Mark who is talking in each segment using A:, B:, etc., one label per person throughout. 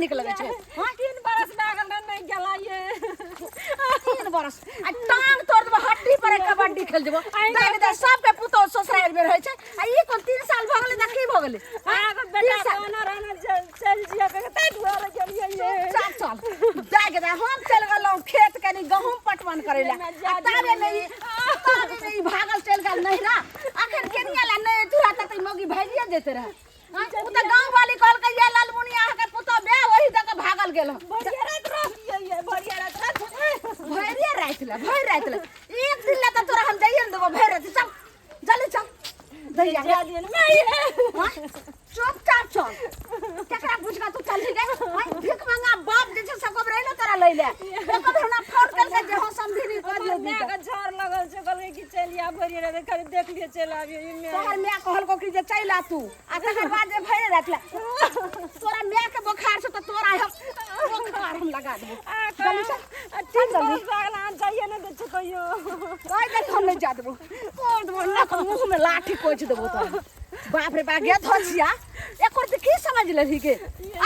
A: नीक लगै छै? हाँ?
B: 3 बरस भए गेल रहै, नहि गेला ये।
A: 3 बरस आ टांग तोड़ देबो, हड्डी पर एक कबड्डी खेल जेबो। देख दे, सबके पुतोह ससुराल में रहै छै आ ई कोन 3 साल भऽ गेलै तऽ की भऽ गेलै?
B: अहाँके बेटा कहने रहने चलि जियै कहिके, ताहि दुआरे गेलियै ये।
A: चल चल, देख दे, हम चलि गेलहुँ खेत कनि गहूँम पटवन करै लए आ ताबे में ई भागल चलि गेल नैहरा। अखन केनिया ला नहि चूड़ा तऽ ई मौगी भागिए जेते रहै। हाँ, ओ तऽ गाँव वाली कहलकै ये लालमुनिया अहाँके पुतोह बे ओही दऽ कऽ भागल गेल हँ।
B: भरिया राति रहलियै ये, भरिया राति राति।
A: भरिए राति ले, भरि राति ले, एक दिन ले तऽ तोरा हम जाइए ने देबो। भरि राति चल, जल्दी चल दैया।
B: जा दियौ ने माय ये।
A: हाँ? चुपचाप चल। केकरा पूछ कऽ तू चलही गे? हाँ, भीख मंगा बाप जे छै से रहि ने तोरा लै ले। एको बेर हमरा फोन केलकै जे हँ समधिनी कऽ दियौ
B: हमर
A: विदा।
B: मायके झाड़ लगल छै, कहलकै कि चलि आ भरिया राति, खाली देख लियै चलि आबियै ई माय।
A: तोहर माय कहलको कि जे चलि आ तू आ तकर बाद जे भरि राति ले तोरा माय के बोखार छौ तऽ तोरा हम बोखार हम लगा देबो।
B: आ
A: जल्दी चल।
B: आ तीन
A: जल्दी।
B: बरस भए गेल, अहाँ जाइए नहि दै छै कहियो।
A: कहि देली हम नहि जा देबो, तोड़ देबो नक, मुँह में लाठी कोचि देबो तोरा। बाप रे बाप, गे धोछिया, एकर तऽ की समझ लेलही गे?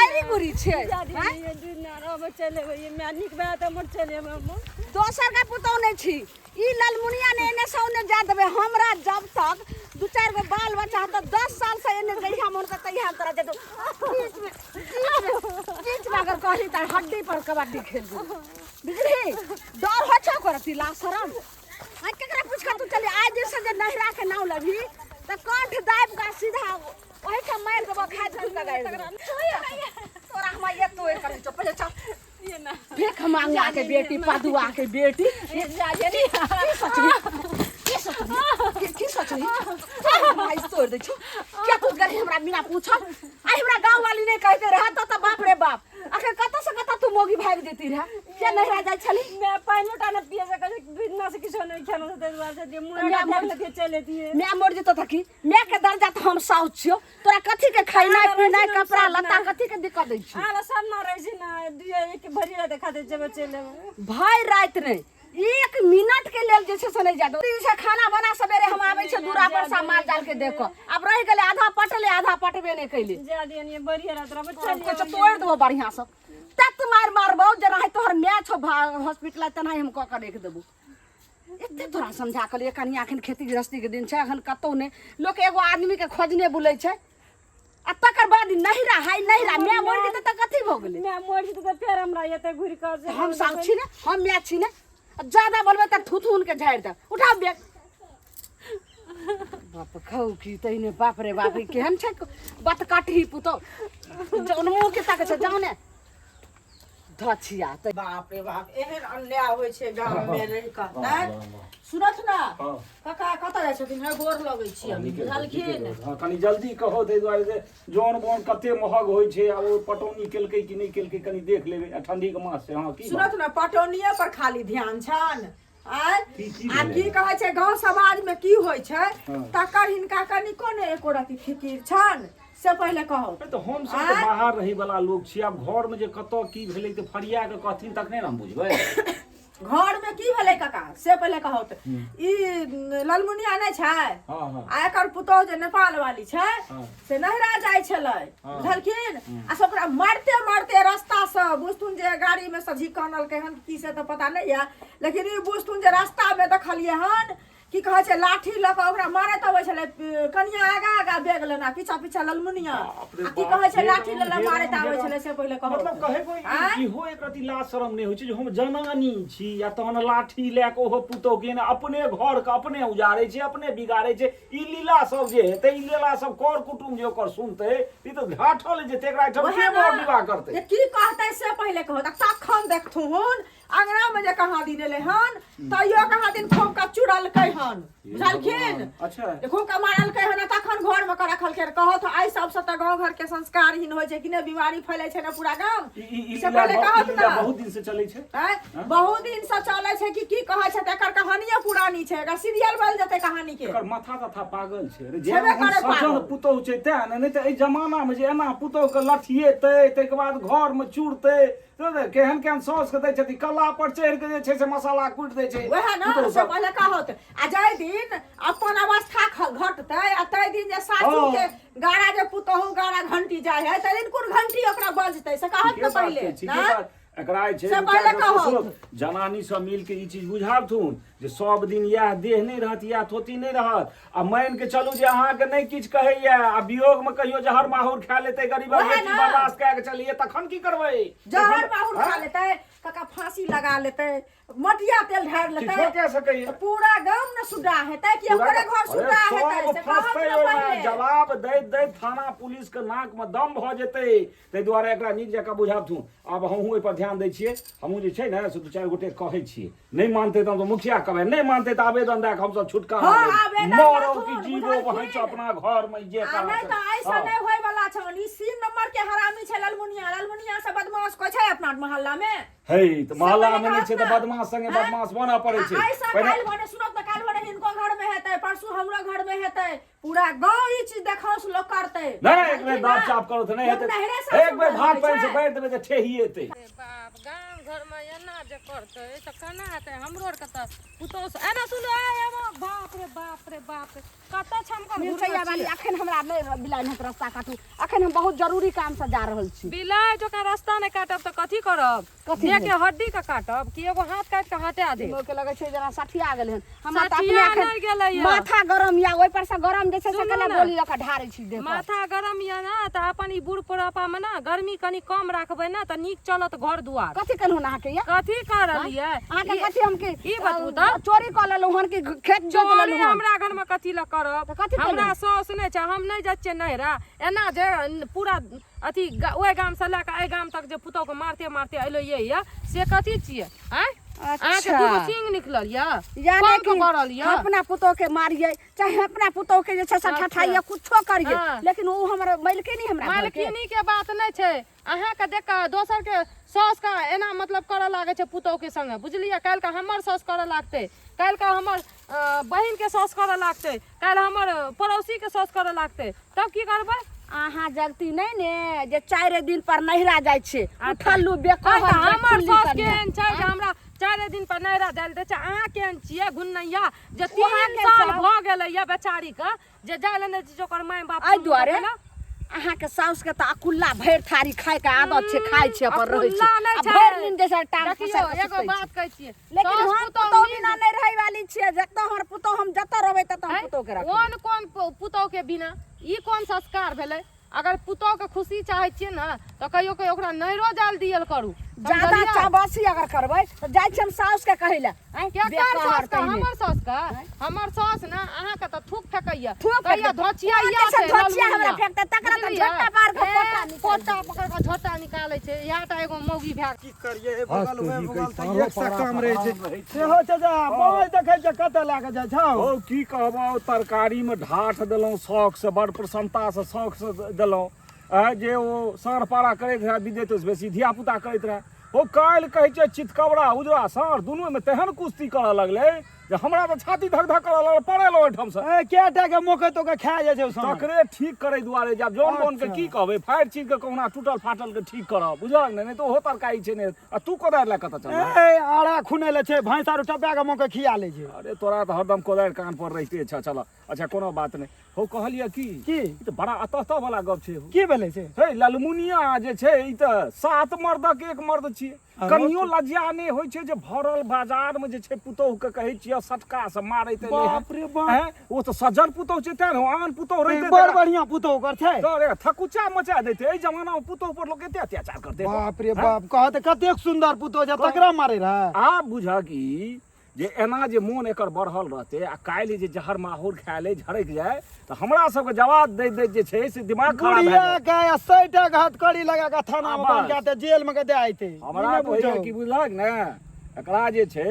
A: अरे गुरी छै।
B: जा दियौ
A: आँय?
B: ये दिन ना रहबै, चलि एबै ये माय, नीक भए तऽ हमर चलि एबै हम।
A: दोसर के पुतोह नहि छी ई ललमुनिया, ने एने से ओने जा देबै हमरा जब तक दू चारि गो बाल बच्चा तऽ 10 साल से एने जहिया मन कर तहिया तोरा दे दो। बीच में बीच में बीच में अगर कही तऽ हड्डी पर कबड्डी खेल दू, बुझली? डर होइ छौ करती ला शरम? आ केकरा पूछ कऽ तू चली? आइ दिन से जे नहिरा के नाम लबही तऽ कंठ दाबि कऽ सीधा ओहिठाम मारि देबो, खाद खूब लगाइ देबो तोरा। हम ये तोड़ कर छौ, पहिले चल।
B: ये ना।
A: भीख मांगा के बेटी, पदुआ के बेटी।
B: ये जा दियौ ने।
A: की सोचली? की सोचली? की सोचली? भाई तोड़ दै छौ। क्या तू गेलही हमरा बिना पूछल? आई हमरा गाँव वाली नहीं कहते रहा तो बाप रे बाप, अखन कतऽ से कतऽ तू मोगी भागि देती रहा। क्या नहिरा जाइ छली?
B: मैं पानि लोटा नहि पिए सकै छी, बिना से किछो नहि खेलहुँ, ताहि दुआरे से जे मुँह
A: माय
B: देख लेतियै चलि एतियै।
A: माय मर जेतो तऽ की? माय के दर्जा तऽ हम साउस छियौ। तोरा कथी के खैनाइ पीनाइ, कपड़ा लत्ता, कथी के दिक्कत दै छी?
B: अहाँ सब ना रहै छी ना दुइये एक भरि राति खातिर जेबै, चलि एबै।
A: भरि राति नहि, 1 मिनट के लेल जे छै से नहि जाय दो। से खाना बना, सवेरे हम आबै छै दूरा पर से माल जाल के देख कऽ। आब रहि गेलै आधा पटले, आधा पटबे नहि कैले।
B: जा दियौ ने, बढ़िया राति रहबै, चलि
A: कहै छै
B: एबै।
A: तोड़ि देबो बढ़िआँ से, तत मारि मारबौ जेना तोहर माय छौ हॉस्पिटल तेनाही हम कऽ कऽ राखि देबौ। एते तोरा समझा कहलियै कनिया, एखन खेती गृहस्थीके दिन छै, एखन कतहु नहि लोक एगो आदमीके खोजने बुलै छै आ तकर बाद ई नहिरा हाय नहिरा। माय मरि जेतै तऽ कथी भऽ गेलै?
B: माय मरि जेतै तऽ फेर हमरा एतै घुरि कऽ से।
A: हम साउ छी ने, हम माय छी ने। आ ज्यादा बोलबै तऽ थुथुन के झाड़ि दे। उठाउ बैग। बाप खाउ की तहिने। बाप रे बाप, ई केहन छै बतकटही पुतौ, जौन मुँह के ताकै छै जाने धछिया तऽ।
C: बाप रे बाप, एहन अन्याय होइ छै गाम मे रहि कऽ नहि? सुनत ने। काका, कतऽ जाइ छथिन हे? गोर लगै छी हम।
D: नीके रहू, नीके
C: बुझलखिन?
D: रहू। हँ, कनि जल्दी कहो, ताहि दुआरे जे जन बन कते महग होइ छै आ ओ पटौनी केलकै कि नहि केलकै कनि देख लेबै आ ठंडीके मास छै। हँ, की बात?
C: सुनत ने, पटौनिये पर खाली ध्यान छनि आँय?
D: की
C: आ
D: भेलै?
C: की कहै छै, गाँव समाज मे की होइ छै तकर हिनका कनिको ने एको रति फिकिर छनि, से पहिले कहू।
D: नहि तऽ हम सब तऽ बाहर रहै वाला लोक छी। आब घर मे जे कतऽ की भेलै तऽ फरिया कऽ कहथिन तखने ने हम बुझबै।
C: घर मे की भेलै काका, से पहिले कहू तऽ। ई ललमुनिया नहि छै?
D: हँ।
C: आ एकर पुतोहु जे नेपाल वाली छै, से नहिरा जाइ छलै। बुझलखिन? आ से ओकरा मारते मारते रास्ता से बुझथुन जे गाड़ी मे से झिकनलकै हन की से तऽ पता नहि यऽ, लेकिन ई बुझथुन जे रास्ता मे देखलियै हन, की कहै छै, लाठी लऽ कऽ ओकरा मारैत अबै छलै। कनिया आगा आगा बैग लेना, पीछा पीछा ललमुनिया।
D: बाप रे
C: आ की
D: बाप,
C: कहै छै,
D: हे
C: लाठी
D: राम,
C: लेला
D: हे
C: मारैत
D: राम, हे
C: आबै
D: राम।
C: छलै, से पहिले कहू।
D: मतलब कहै
C: आँय?
D: इहो एक रति लाज शरम नहि होइ छै जे हम जनानी छी आ तहन लाठी लए कऽ ओहो पुतोह के ने अपने घर के अपने उजाड़ै छै, अपने बिगाड़ै छै। ई लीला सब जे हेतै, ई लीला सब कर कुटुम जे ओकर सुनतै, ई तऽ ढाठल जेतै। एकरा एहिठाम
C: वएह
D: के
C: ने,
D: बर विवाह करतै?
C: जे की कहतै से पहिले कहू। तऽ तखन देखथुन अंगना में जे कहाँ दिन एलै हन, तैयो कहाँ दिन खूब के चुड़लकै हन, बुझलखिन?
D: अच्छा।
C: जे खूब के मारलकै हन आ तखन घर में के रखलकै। कहत आइ सबसँ तऽ गाँव घर के संस्कारहीन होइ छै कि नहि? बीमारी फैलै छै ने पूरा गाम।
D: ई ई ई
C: से
D: लीला
C: पहिले कहत
D: ई लीला
C: ने।
D: बहुत दिन से चलै छै।
C: आँय? बहुत दिन से चलै छै कि की कहै छै, तऽ एकर कहानिये पुरानी छै, एकर सीरियल बन जेतै कहानी के।
D: एकर माथा तथा पागल छै रे जे
C: छेबे
D: एहन
C: करै
D: सजन
C: पागल।
D: पुतोहु छै तें ने, नहि तऽ एहि जमाना मे जे एना पुतोहु के लठिएतै, ताहिके बाद घर मे चुरतै, केहन केहन साउस के दै छथिन, कला पर चढ़ि के जे छै से मसाला कुटि दै छै
C: वएह ने
D: पुतोहु
C: से
D: सब।
C: पहिले कहत आ जाहि दिन अपन अवस्था घटतै आ ताहि दिन जे सासु के गारा जे पुतोहु गारा घंटी जाइ है, ताहि दिन कोन घंटी ओकरा बजतै से कहत
D: ठीके
C: ने
D: बात
C: पहिले
D: छै, ठीके
C: ना?
D: बात। एकरा जे छै
C: से
D: दू
C: पहिले
D: चारि गो
C: कहत।
D: सुनू, जनानी सब मिल के ई चीज बुझाबथुन जे सब दिन इएह देह नहि रहत, इएह धोती नहि रहत। आ मानि के चलू जे अहाँके नहि किछु कहैया आ वियोग में कहियो जहर माहौर खा लेतै गरीब
C: ओएह
D: बेटी
C: ने।
D: बर्दाश्त कए के चलिए तखन की करबै?
C: जहर माहौर खा लेतै काका, फांसी लगा लेतै, मटिया तेल ढारि लेतै,
D: किछो कए सकैया।
C: पूरा गाम ने सुड्डा हेतै कि ओकरे घर सुड्डा
D: अरे
C: हेतै
D: सब
C: से कहत
D: फंसतै
C: ने
D: ओहिमे,
C: पहिले।
D: जवाब दैत दैत थाना पुलिस के नाक में दम भऽ जेतै। ताहि दुआरे एकरा नीक जकाँ बुझाबथुन। आब हमहूँ ओहिपर ध्यान दै छियै, हमहूँ जे छै ने से दू चारि गोटे कहै छियै, नहि मानतै तऽ हम तऽ मुखिया कहबै, नहि मानतै तऽ आवेदन दए कऽ हमसब छुटकारा
C: हँ,
D: लेब।
C: आवेदन
D: मरौ कि
C: देथुन,
D: जीवो
C: बुझलखिन?
D: बहैच अपना घर में जे
C: आ नहि
D: करत।
C: तऽ ऐसा
D: हँ।
C: नहि होय वाला छन। ई सीन नंबर के हरामी छै ललमुनिया। ललमुनिया से बदमाश कोइ छै अपना मोहल्ला में?
D: हे तऽ
C: से
D: मोहल्ला
C: पहिले
D: में नहि छै तऽ
C: कहत ना।
D: बदमाश संगे
C: हैं?
D: बदमाश बनऽ पड़ै छै।
C: आ ऐसा
D: पहिने
C: काल्हि भने सुनत तऽ काल्हि भने हिनको घर में हेतै, परसू हमरो घर में हेतै, पूरा गांव ई चीज देखाउस लोक करतै।
D: नहि, एक बेर दाब चाप करो तऽ नहि
C: लोक
D: हेतै।
C: नहिरे सासुर
D: एक बेर
C: रहै
D: भात पानि से
C: छै।
D: बारि देबै तऽ ठेहिएतै।
B: रे बाप, गाम घरमे एना जे करतै तऽ केना हेतै? हमरो आरके तऽ पुतोहु से एना सुन, ए एमा, बाप रे बाप रे बाप रे, कतऽ छमकल
A: मिरचैया
B: घुरना
A: वाली
B: छियै?
A: अखन हमरा नहि बिलाइ होत रास्ता काटू, अखन हम बहुत जरूरी काम से जा रहल छी।
B: बिलाइ जकाँ रास्ता नहि काटब तऽ कथी करब?
A: कथी
B: देह
A: भेल?
B: के हड्डी के काटब कि एगो हाथ काटि के हटा देब?
A: लोक के लगै छै जेना सठिया गेलै हन। हमरा तऽ अपने
B: सठिया
A: अखन
B: नहि गेलैया।
A: माथा गरम या ओहि पर से गरम जे छै से
B: सुनू
A: केना
B: ने।
A: गोली लऽ कऽ ढारै छी देह पर।
B: माथा गरम यऽ ने तऽ अपन ई बूढ़ पुरापा मे ने गर्मी कनि कम राखबै ने तऽ नीक चलत घर दुआर।
A: कथी केलहुँ अहाँके या?
B: कथी कऽ रहलियै?
A: अहाँके कथी हम की
B: ई बतबू तऽ।
A: चोरी कऽ लेलहुँ हन कि खेत जोति
B: चोरी
A: लेलहुँ हन?
B: हमरा घर मे कथी लए करब?
A: तऽ कथी केलहुँ?
B: हमरा साउस नहि छै, हम नहि जाइ छियै नैहरा। एना जे पूरा अथी ओहि गाम से लए कऽ एहि गाम तक जे पुतोह के मारते मारते एलो ये ये से कथी छियै? आँय, अहाँके
A: अच्छा।
B: दूगो सींग निकलल यऽ,
A: यानी
B: पंख
A: कि
B: बढ़ल यऽ।
A: अपना पुतोह के मारिए चाहे अपना पुतोह के जे छै से
B: अच्छा।
A: ठठाइए कुछो करिए,
B: हाँ।
A: लेकिन ओ हमर मालकिनी हमरा घर के।
B: मालकिनी के बात नहि छै, अहाँके देख कऽ दोसर के साउस के एना मतलब करऽ लागै छै पुतोह के संगे, बुझलियै? काल्हि के हमर साउस करऽ लागतै, काल्हि के हमर बहिन के साउस करऽ लागतै, काल्हि हमर पड़ोसी के साउस करऽ लागतै, तब की करबै?
A: अहाँ जगती नहि ने जे चारि दिन पर नैहरा जाइ छै, उठल लू बेकहर
B: तऽ हमर
A: बेखुल्ली
B: साउस
A: कनिया।
B: केहन छै जे हमरा चारि दिन पर नैहरा जाइ लए दै छै? अहाँ केहन छियै घुनैया जे 3
A: अहाँके
B: साल
A: साउस-
B: भऽ गेलैया बेचारी के जे जाइ लए नहि दै छै ओकर माय बाप
A: एहि दुआरे अहाँके साउस के तऽ अकुल्ला भरि थारी खाय के आदत छै, खाय छै अपन रहै छै
B: अकुल्ला नहि
A: आ
B: छै।
A: भरि दिन जैसे टांग
B: देखियौ
A: पसारि कऽ
B: एगो
A: सुतै छै।
B: बात कहै छियै,
A: लेकिन
B: साउस
A: हम
B: पुतौह
A: पुतौह
B: मिल
A: बिना नहि रहै वाली छियै। जतऽ हमर पुतौह, हम जतऽ रहबै ततऽ हम
B: आँय?
A: पुतौह के रखबै।
B: कोन कोन पुतौह के बिना ई कोन संस्कार भेलै? अगर पुतौह के खुशी चाहै छियै ने तऽ कहियो कहियो ओकरा नैहरो जायल दियल करू।
A: ज्यादा
B: समझलियै?
A: चाबासी अगर करबै तऽ जाइ छियै हम साउस के कहै लए। आँय,
B: केकर
A: बेकार
B: साउस के?
A: तहिने।
B: हमर साउस के? हमर साउस ने अहाँके तऽ थूक फेकैया,
A: थूक
B: कहिया
A: फेकतै।
B: धोचिया
A: ओते
B: या
A: से
B: छै,
A: धोचिया हमरा
B: ललमुनिया।
A: फेकतै, तकरा तऽ
B: बुझलियै?
A: झोटा पार कऽ
B: ए,
A: पोटा निकालि
B: पोटा पकड़ कऽ झोटा निकालै छै। इएह टा एगो मौगी भए
E: की करिए, बगल
D: हस
E: में
D: तोरी
E: बगल
D: के
E: तऽ
D: सारो
E: एक सा
D: पारा
E: काम रहै छै।
D: हराम रहै छै।
E: सेहो चाचा बाँस देखै छै कतऽ लए कऽ जाइ छौ?
D: ओ की कहबौ, तरकारी में ढाठ देलहुँ शौक से, बड़ प्रसन्नता से शौक से देलहुँ। आ जे ओ साँढ़ पारा करैत रहए विद्युत से बेसी धियापुता करैत रहए। ओ काल्हि कहै छै चितकबरा उजरा साँढ़ दुनूमे तेहन कुश्ती करऽ लगलै जे हमरा तऽ छाती धक धक करऽ लगल, पड़ेलहुँ ओहिठामसँ।
E: ए, कए टा के मोकै तोके खा जाइ छै ओ साँढ़?
D: तकरे ठीक करै दुआरे जाब जौन बोन के
E: अच्छा।
D: की कहबै, फाड़ि चीर के कहुना टूटल फाटल के ठीक करब, बुझलक ने? नहि तऽ ओहो तरकारी छै ने। आ तू कोदारि लए कतऽ चलल?
E: ए, आरा खुनै लए छै, भैंस आरो टपा के मोकै खिया लै छै।
D: अरे तोरा तऽ हरदम कोदारि कान पर रहिते छ। चल अच्छा कोनो बात नहि हौ। कहलियै की
E: की?
D: ई तऽ बड़ा अतः वाला गप छै हौ।
E: की भेलै से?
D: हे ललमुनिया जे छै ई तऽ 7 मर्दक 1 मर्द छियै।
E: अरे
D: कनियो लज्जा नहि होइ छै जे भरल बाजार में जे छै पुतोहु के कहै छियै सटका से मारैत एलै हन।
E: बाप रे बाप।
D: हैं? ओ तऽ सज्जन पुतोहु छै तें ने, आन पुतोहु रहितै
E: बड़
D: तऽ
E: बढ़िया पुतोहु ओकर छै।
D: तऽ रे थकुचा मचा दैतै। एहि जमाना में पुतोहु पर लोक एते अत्याचार करतै?
E: बाप रे बाप, कहत कतेक सुंदर पुतोहु छै तकरा मारै रहै।
D: आब बुझक ई जे एना जे मोन एकर बढ़ल रहतै आ काल्हि जे जहर माहौर खाए ले झरकि जाय तऽ हमरा सबके जवाब दैत दैत जे छै से दिमाग खराब भए
E: बुढ़िया
D: जायत।
E: के आ 100 टा के हथकड़ी लगा के थाना में
D: आ
E: बंद
D: बस।
E: कए के जेल में के दए अयतै।
D: हमरा
E: ई नहि
D: तऽ होइए
E: बुझौ।
D: कि बुझलक ने, एकरा जे छै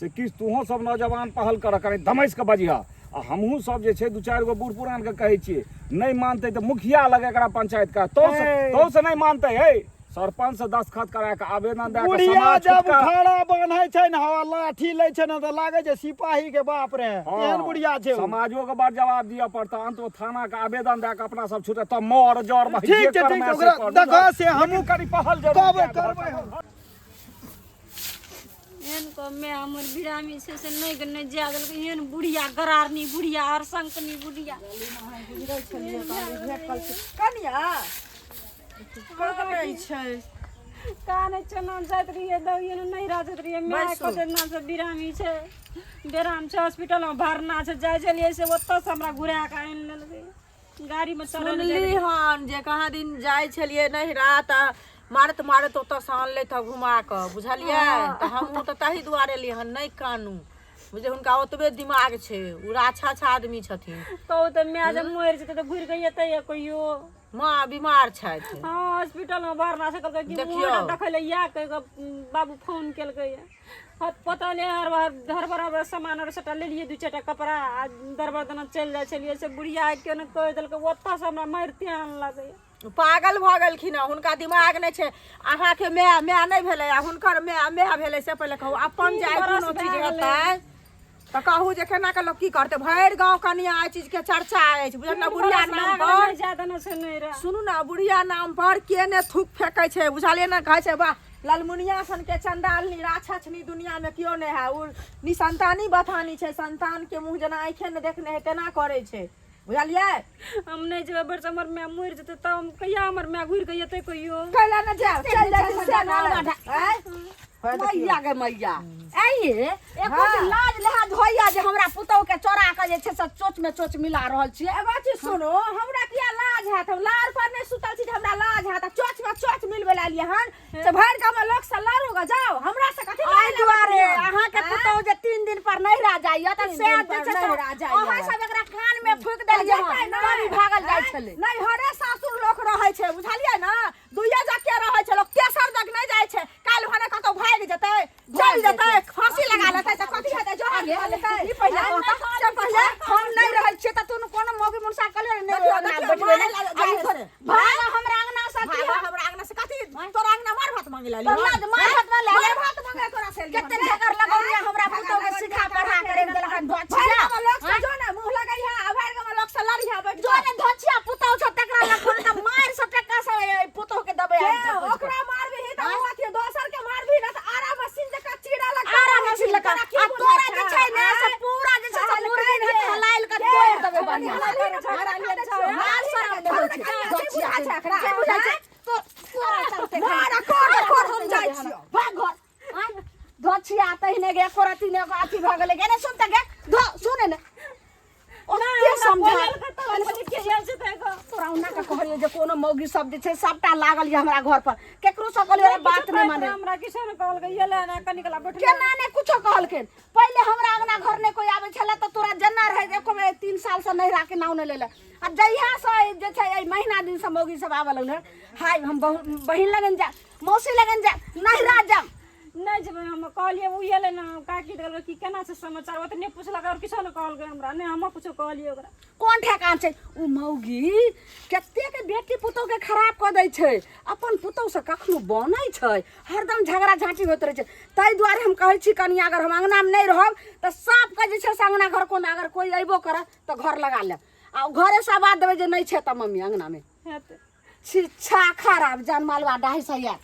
D: से किछु तूहों सब नौजवान पहल कर, कनि दमसि कऽ बजिह, आ हमहूँ सब जे छै दू चारि गो बूढ़ पुरान के कहै छियै, नहि मानतै तऽ मुखिया लग एकरा पंचायत के तो से
E: ए।
D: तो से नहि मानतै, हे सरपंच से दस्तखत करा के आवेदन दए के
E: बुढ़िया
D: समाज
E: जब
D: छुटका
E: उखाड़ा बान्है छै ने, हवा लाठी लै छै ने, तऽ लागै छै सिपाही के बाप रे,
D: हाँ,
E: तेहन बुढ़िया छै ओ।
D: समाजो के बड़ जवाब दिअ पड़तै। अंत में थाना के आवेदन दए के अपना सब छूटे तऽ मर जर भाई
E: ठीक
D: जे
E: छै, ठीक
D: करमे
E: छै,
D: से
E: ओकरा
D: कर।
E: देखऽ से हमहूँ
D: लेकिन कनि पहल जरूर
E: कहबै,
D: कए दहक।
E: करबै हम।
F: एहन कऽ माय हमर बिरामी छै से नहि के नहि जाय देलकै। एहन बुढ़िया गरारनी बुढ़िया आओर शंकनी बुढ़िया।
C: गुजरै छलियै, कहलियै भेटल छै। कनिया करै छै।
F: काने चना जाइत रहियै दहियै नहि राजत रहियै। माय
C: बैसू।
F: कते दिना से बिरामी छै, बेराम छै, हॉस्पिटल में भरना छै। जाइ छलियै से ओतऽ से हमरा घुरा कऽ आनि लेलकै गाड़ी में चढ़ल।
C: सुनली हन जे कहाँ दिन जाइ छलियै नैहरा तऽ मारैत मारैत ओतऽसँ अनलथि हँ घुमा कऽ, बुझलियै? तऽ हमहूँ तऽ ताहि दुआरे एलियै हन। नहि कानू, बुझलियै? हुनका ओतबे दिमाग छै, ओ अच्छा आदमी छथिन।
F: कहू तऽ माय जब मरि जेतै तऽ घुरि कऽ एतै कहियो?
C: माँ बीमार छथि।
F: हँ, हॉस्पिटल में भरना छै। कहलकै कि
C: देखियौ।
F: मुँह देखै लए इएह कहि कऽ बाबू फोन केलकै। पता नहि, हर हर हर सामान आर सबटा लेलियै, दू चारिटा कपड़ा आ दरबर दना चलि जाइ छलियै से बुढ़िया केना कहि देलकै, ओतऽसँ हमरा मारिते आनलकै।
C: पागल भऽ गेलखिन हँ, हुनका दिमाग नहि छै। अहाँके माय माय नहि भेलै आ हुनकर माय माय भेलै, से पहिले कहू। अपन जे आइ
F: 3 बरस
C: कोनो चीज
F: भए गेलै।
C: हेतै तऽ कहू जे केना के लोक की करतै। भरि गाँव कनिया एहि चीजके चर्चा अछि, बुझल ने? बुढ़िया नाम पर
F: जादा न छै नहि रह।
C: सुनू ने, बुढ़िया नाम पर के ने थूक फेकै छै, बुझलियै ने? कहै छै वाह, ललमुनिया सन के चंडालनी राक्षसनी दुनिया में केओ नहि है। ओ निसंतानी बथानी छै, संतान के मुँह जेना आँखे ने देखने है तेना करै छै, बुझलियै?
F: हम नहि जेबै बरस, हमर माय मरि जेतै तऽ हम कहिया हमर माय घुरि कऽ एतै कहियो?
C: कैला ने जायब, चलि जाइ छी से ने आँय?
A: मैया गे मैया, आइये एको दिन लाज लिहाज होइया जे हमरा पुतहु के चोरा के जे छै से चोच में चोच मिला रहल छियै?
C: एगो चीज सुनू, हमरा किया लाज हैत? हम लार पर नहि सुतल छी जे हमरा लाज हैत। आ चोच में चोच मिलबै लए एलियै हन से भरि गाँव में लोक से लड़ू गे, जाउ। हमरा से कथी
A: एहि
C: लड़ै लए
A: दुआरे
C: बैठलियै हन?
A: अहाँके पुतहु जे 3 दिन पर नैहरा जाइया तऽ
C: 3
A: से
C: दिन
A: जे
C: पर
A: छै से
C: नैहरा जाइया।
A: अहाँ सब एकरा कान में फूकि देलियै
C: जेतै
A: हन,
C: नहि।
A: तब ई भागल जाइ
C: आँय?
A: छलै।
C: नैहरे सासुर लोक रहै छै, बुझलियै ने? दुइये जग के रहै छै लोक, तेसर जग नहि जाइ छै। काल्हि भने कतौ भागि जेतै, चलि जेतै, फांसी लगा लेतै तऽ कथी हेतै? जहर खा लेतै।
A: ई पहिले
C: आँय,
A: कहता,
C: से पहिले
A: हम नहि रहै छियै तऽ तू कोनो मौगी मुनसा कहलियै ने
C: देखियौ,
A: अंगना
C: देखियौ,
A: बैठबै
C: मारै
A: ने।
C: लए
A: आ
C: जाइ
A: ई
C: छै।
A: भाग हमरा अंगना से।
C: भागो
A: की हम
C: हमरा अंगना से। कथी तोरा अंगना मार भात मांगे ला?
A: तोरा लाज मार भात मांगे ला?
C: मार भात मांगे तोरा से एलियै
A: कते
C: हन।
A: झगड़ लगौलियै हमरा पुतहु के सिखा पढ़ा के रखि देलक हन
C: भरि
A: धोछिया।
C: गाँवमे लोक से जो ने मुँह लगैहा आ भरि गाँवमे लोक से लड़िहा बैठ
A: जो ने धोछिया पुतहु छौ तकरा लग खोल तऽ मारि सब टक्का से एहि पुतहु के दबे
C: के
A: आबि जाउ।
C: ओकरा मारबिही तऽ ओ अथी, दोसर के मारबिही ने तऽ आरा मशीन जकाँ चीरा लगतौ।
A: आरा मशीन लगा
C: तोरा की
A: आ
C: बुझाइ
A: तोरा जे छै ने से
C: आँय?
A: पूरा जे छै से
C: हलाल
A: मुर्गी
C: के?
A: ने हलाइल के
C: के?
A: तोड़ि देबै बढ़िआँ।
C: हलाल के झगड़ा लिये छियौ।
A: लाज शरम नहि होइ छै।
C: की बुझाइ छै एकरा?
A: की बुझाइ छै? तो तोरा चलते
C: मार आ कर कर, हम जाइ छियौ।
A: भाग घर। आँय? धोछिया तहिने गे, एको रत्ती ने अथी भऽ गेलै गे। ने सुन तऽ गे, धो सुने ने ओते समझा। तोरा ओना के कहलियै जे कोनो मौगी सब जे छै सबटा लागल यऽ हमरा घर पर, केकरो से कहलियै रे बात नहि माने।
F: हमरा किछो नहि कहलकै, एलै ने कनिक ला बैठलै।
A: केना नहि कुछो कहलखिन? पहिले हमरा अंगना घर नहि कोइ आबै छलै तऽ तोरा जेना रहै, एको बेर 3 साल से नैहरा के नाम नहि लेले। आ जहिया से जे छै एहि महीना दिन से मौगी सब आबऽ लगलै, हाय हम बहिन लगन जायब, मौसी लगन जायब, नैहरा जायब।
F: नहि जेबै हम। कहलियै ओ एलै ने काकी तऽ कहलकै कि केना छै समाचार, ओतने पुछलक आओर किछो नहि कहलकै हमरा, नहि हम कुछो कहलियै ओकरा।
A: कोन ठेकान छै? ओ मौगी कतेक बेटी पुतोहके खराब कऽ दै छै। अपन पुतोहसँ कखनो बनै छै? हरदम झगड़ा झाँटी होइत रहै छै। ताहि दुआरे हम कहै छी कनिया, अगर हम अङ्गनामे नहि रहब तऽ साफके जे छै से अङ्गना घर कोनो अगर कोइ अयबो करत तऽ घर लगा लेब आ घरेसँ आवाज देबै जे नहि छै तऽ मम्मी अङ्गनामे
F: हेतै।
A: छिच्छा खराब जान मालवा डाही सैया।